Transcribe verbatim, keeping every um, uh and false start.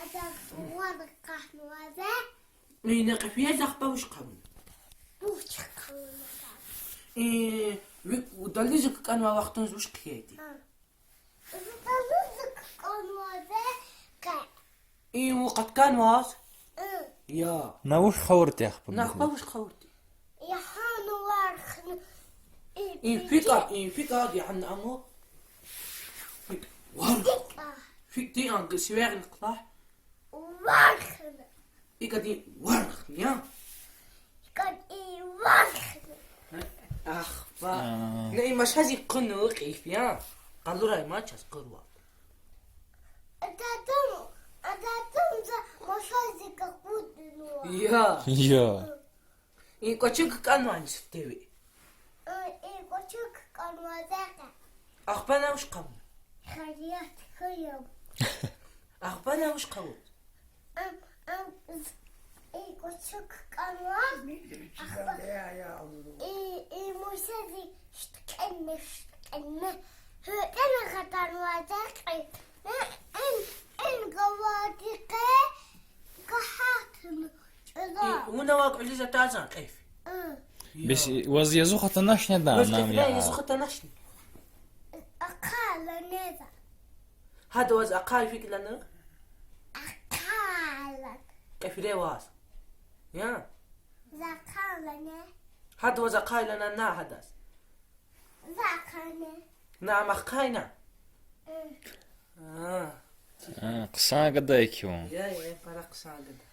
Ада вар кьатнавайди. Ина кьиф я, ахпа вуч хъувуна? Вуч хъувуна? И, ви удализ ккӀанвай вахтунда вуч хъийиди? А. Удализ ккӀанвайди къе. И, вун къатканваз? Ы. Я. На вуч хъувурди ахпа? На ахпа вуч хъувурди? Яхана вархна. И фикӀа, и фикӀа, яхана аму. ФикӀа. Вар. ФикӀа. ФикӀди анга сивягъна кьулухъ. Вархна. ИкӀади вархна, я? ИкӀади вархна. Ахпа. А. Не, и машази кьуна кьиф, я? Къалурай ма чаз къурва. Адатум, адатум за машази кьуднава. Я. Я. И кӀвачик кӀанвани сифте ви? Э, и кӀвачик кӀанвайди къе. Ахпа на вуч хъувуна? Хайрият хьуй ам. Ахпа на вуч хъувуна? Ам, ам, з-, и кӀвачик кӀанва. Ахпа. И, и мусази шткенме, шткенме. ГьуьтӀена гъатанвайди къе. Э, ин, ин гавайди къе. Кахатна. Чуза. И вуна вак улиз атазан кьиф. Ы. Бес ваз язух атаначни, да, ваз нам кьиф я? Язух атаначни? Ахъайла неза. Гьада ваз ахъай фикӀ лана? Ахъайла. Кьифре ваз. Я? За ахъайла не. Гьада ваз ахъайла на, на гьадаз. За ахъайна. На, ам ахъайна? Ы. А. А, хъсан гада я кьван. Я, я, пара хъсан гада.